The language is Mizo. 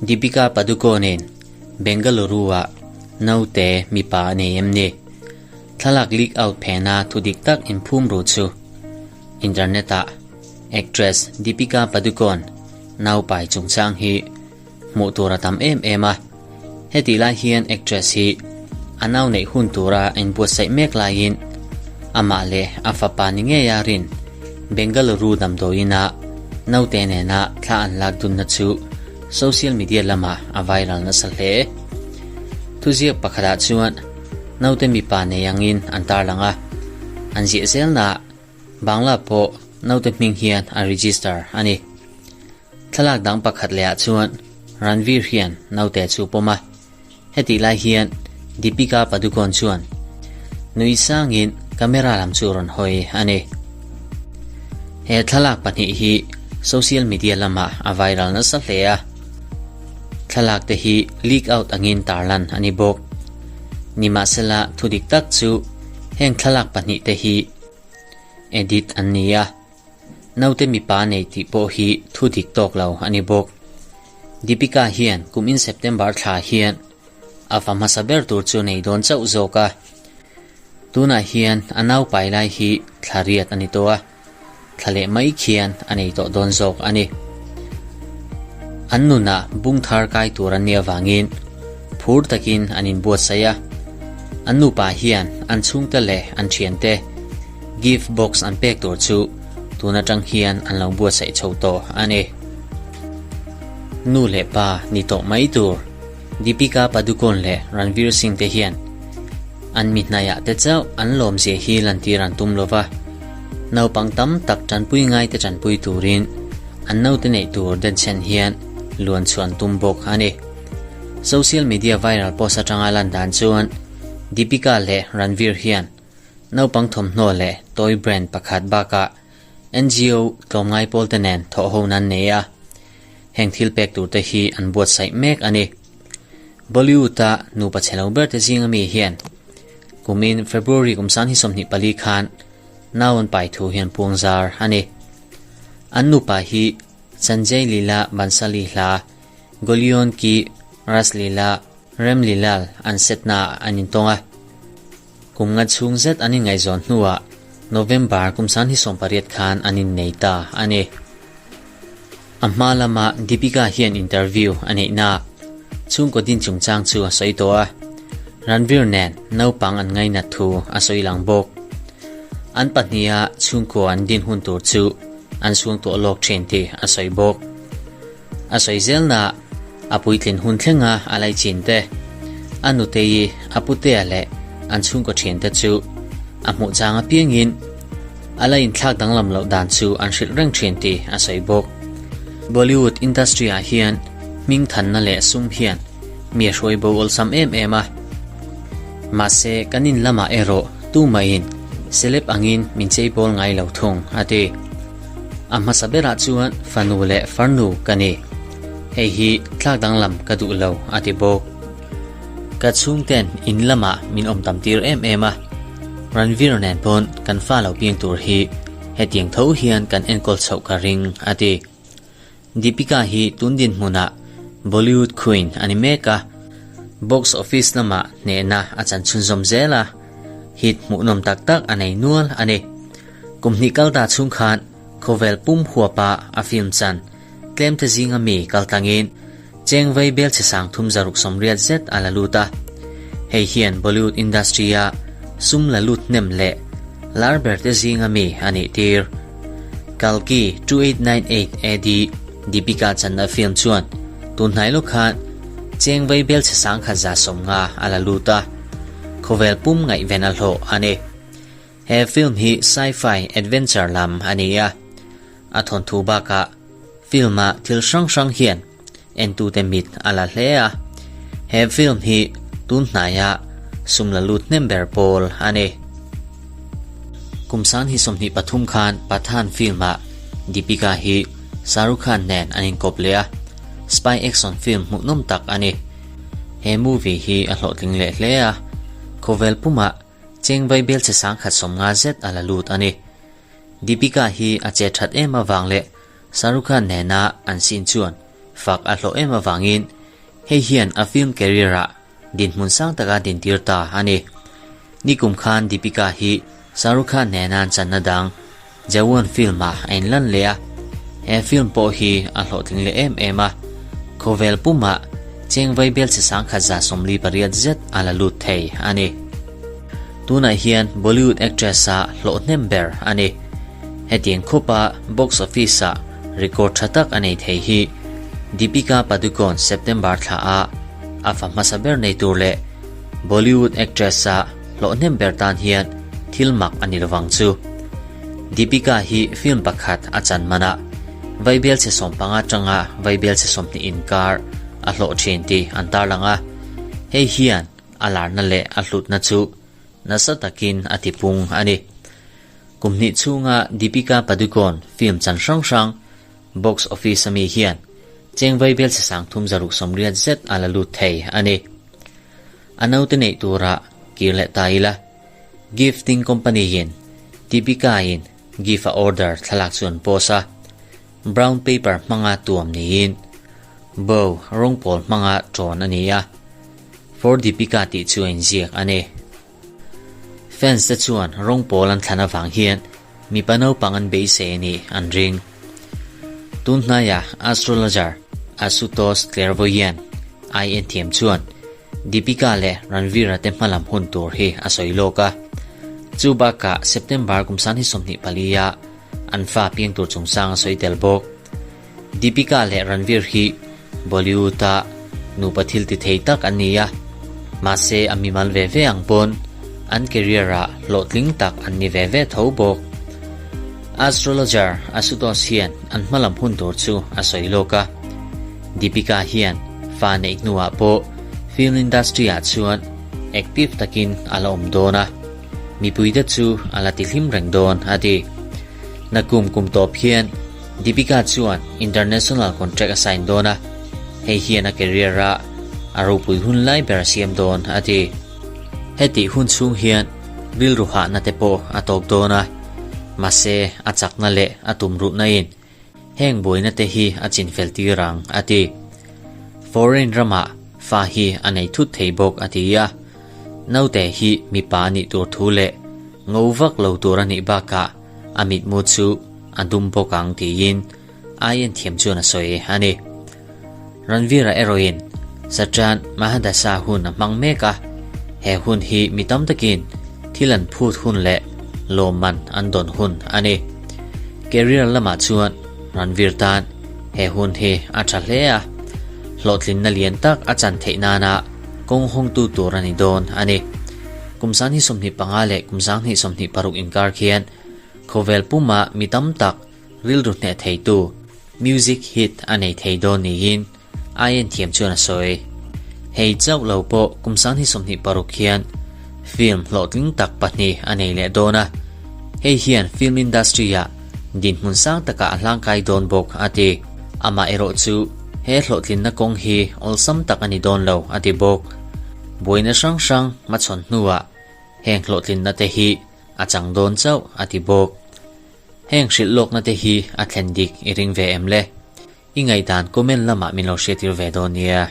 Deepika Padukone-in Bengaluru-ah naute mipa a nei em ni? Thlalak leak out phena thu dik tak inphum ru chu Internet-ah actress Deepika Padukone naupai chungchang hi hmuh tur a tam em em a. Hetih lai hian actress hi a nau neih hun tura inbuatsaih mek laiin amah leh a fapa ni ngeia rin Bengaluru damdawiina naute nena thla an lak dunna chu social media lamah a viral nasa hle. Thuziak pakhatah chuan naute mipa nei angin an tarlang a, an ziah zelnaah Bangla pawh naute hming hian a register a ni. Thlalak dang pakhat lehah chuan Ranveer hian naute chu pawm a, hetih lai hian Deepika Padukone chuan nui sangin camera lam chu rawn hawi a ni. He thlalak pahnih hi social media lamah a viral nasa hle a, thlalak te hi leak out angin tarlan a ni bawk. Nimahsela thudik tak chu heng thlalak pahnih te hi edit an ni a. Naute mipa nei tih pawh hi thu dik tawk lo a ni bawk. Deepika hian kum in September thla hian a fa hmasa ber tur chu nei dawn chauh zawk a. Tunah hian a nau pai lai hi thla riat a ni tawh a, thla leh mai khian a nei tawh dawn zawk a ni. An nunah bung thar kai tur an nih avangin phur takin an inbuatsaih a. An nupa hian an chhungte leh an thiante Gift box an pek tur chu tun atang hian an lo buatsaih chho tawh a ni. Nu leh pa ni tawh mai tur Deepika Padukone leh Ranveer Singh te hian an mi hnaiah te chauh an lawmzia hi lantir an tum lova, naupang tam tak tanpui ngaite tanpui turin an naute neih tur denchhen hian luan chhuah an tum bawk a ni. Social media viral post atanga lan dan chuan Deepika leh Ranveer hian Naupang thawmhnaw leh toy brand pakhat bakah NGO tlawmngai pawlte nen thawhhona an nei a, heng thil pek turte hi an buatsaih mek a ni. Bollywood-a nupa chhe lo berte zinga mi hian kumin February kum 2024 khan nau an pai thu hian puang zar a ni. An nupa hi Sanjay Leela Bhansali hla Goliyon Ki Rasleela Remlilal an setnaah an intawng a. Kum nga chhung zet an inngaihzawn hnuah November kum 2018 khan an innei ta a ni. A hma lama Deepika hian interview a neihna chhungkaw din chungchang chu a sawi tawh a, Ranveer nen naupang an ngainat thu a sawi lang bawk. An pahniha chhungkaw an din hun tur chu an chhungtuah lawk thin tih a sawi bawk. A sawi zelna a puitlin hun thlenga a laichin te, a nutei, a putea leh an chhungkaw thiante chu a hmuh chang apiangin a la inthlak danglam loh dan chu an hrilh reng thin tih a sawi bawk. Bollywood industry-ah hian hming thanna leh sum hian mi a hruai bo awlsam em em a. Mahse, kan in lamah erawh tumaiin celeb angin min cheibawl ngai lo thung, a ti. A hmasa berah chuan fanu leh farnu ka ni. Hei hi tlak danglam ka duh lo, a ti bawk. Ka chhungten in lamah min awm tam tir em em a, Ranveer nen pawn kan fa lo piang tur hi hetiang tho hian kan enkawl chhoh ka ring, a ti. Deepika hi tun dinhmunah Bollywood Queen a ni mek a, box office lamah hnehna a chan chhunzawm zel a, hit hmuhnawm tak tak a nei nual a ni. Kum hnih kal ta chhung khan khawvel pum huapa a film chan tlemte zinga mi kal tlangin cheng vei bel chhe sang thum zaruk sawmriat zet a la lut a. Hei hian Bollywood industry-a sum la lut hnem leh lar berte zinga mi a nih tir. Kalki 2898 AD Deepika channa film chuan tun hnai lawk khan cheng vei bel chhe sang khat za 50 a la lut a, khawvel pum ngaihven a hlawh a ni. He film hi sci-fi adventure lam a ni a, a thawnthu bakah film-a thil hrang hrang hian entute mit a la hle a. He film hi tun hnaia sum la lut hnem ber pawl a ni. Kum 2023 khan Pathaan film-ah Deepika hi Shah Rukh Khan nen an inkawp leh a, spy action film hmuhnawm tak a ni. He movie hi a hlawhtling leh hle a, khawvel pumah Cheng Vaibel che 1050 zet a la lut a ni. Deepika hi a che that em avang leh Shahrukh Khan nena an scene chuan fak a hlawh em avangin hei hian a film career-ah dinhmun sang taka dintir ta a ni. Nikum khan Deepika hi Shahrukh Khan nena an channa dang Jawan film-ah a inlan leh a, he film pawh hi a hlawhtling leh em em a, khawvel pumah cheng vaibel che 1148 zet a la lut thei a ni. Tunah hian Bollywood actress-a hlawh hnem ber a ni. Hetiang khawpa box office-ah record tha tak a nei thei hi Deepika Padukone September thlaah a fa hmasa ber nei tur leh Bollywood actress-a hlawh hnem ber tan hian thil mak a ni lovang chu. Deepika hi film pakhat a chan manah vaibel chhe 15 atanga vaibel chhe 20 inkar a hlawh thin tih an tarlang a, hei hian a larna leh a hlutna chu nasa takin a tipung a ni. Kum hnih chhunga Deepika Padukone film chan hrang hrang box office ami hian cheng vaibel chhe 3680 zet a la lut thei a ni. A naute neih tura kir leh ta ila, Gifting company in Deepika in gift a order thlalak chu an post a, brown paper hmanga tuam niin bow rawng pawl hmanga tawn a ni a, For Deepika tih chu a inziak a ni. Fans te chuan rawng pawl an thlan avang hian mipa naupang an beisei a nih an ring. Tun hnaia astrologer Ashutosh Clairvoyant IN thiam chuan Deepika leh Ranveer-a te hmalam hun tur hi a sawi lawk a. Chu bakah September kum 24 ah an fa piang tur chungchang a sawi tel bawk. Deepika leh Ranveer hi Bollywood-a nupa thil ti thei tak an ni a, mahse a mimal ve ve ang pawn an career-ah hlawhtling tak an ni ve ve tho bawk. Astrologer Ashutosh hian an hmalam hun tur chu a sawi lawk a, Deepika hian fa neih hnuah pawh film industry-ah chuan active takin a la awm dawn a, mipuite chu a la tihlim reng dawn a ti. Nakum kum tawp hian Deepika chuan international contract a sign dawn a, hei hian a career ah a ropui hun lai ber a siam dawn a ti. Hetih hun chhung hian rilru hahna te pawh a tawk dawn a, mahse a chakna leh a tumruhna in heng buaina te hi a chinfel tir ang a ti. Foreign ramah fa hi a nei thut thei bawk a ti a, naute hi mipa a nih tur thu leh ngo vak lo tur a nih bakah a mitmu chu a dum bawk ang tiin Ayen thiam chuan a sawi a ni. Ranveer-a erawhin Sachan Mahadasa hun a hmang mek a, he hun hi mi tam takin thil an phut hun leh lawmman an dawn hun a ni. Career lamah chuan Ranveer tan he hun hi a tha hle a, hlawhtlinna lian tak a chan theih nana kawng hawngtu tur a ni dawn a ni. Kum 2025 leh kum 2026 inkar khian khawvel puma mi tam tak rilru hneh theitu music hit a nei thei dawn niin Ayen thiam chuan a sawi. Hei chauh lo pawh kum 2026 hian film hlawhtling tak pahnih a nei leh dawn a, hei hian film industry-ah dinhmun sang takah a hlangkai dawn bawk a ti. Amah erawh chu he hlawhtlinna kawng hi awlsam tak a ni dawn lo a ti bawk. Buaina hrang hrang hmachhawn hnuah heng hlawhtlinna te hi a chang dawn chauh a ti bawk. Heng hrilh lawkna te hi a thlen dik i ring ve em le? I ngaihdan comment lamah min lo hriattir ve dawn nia.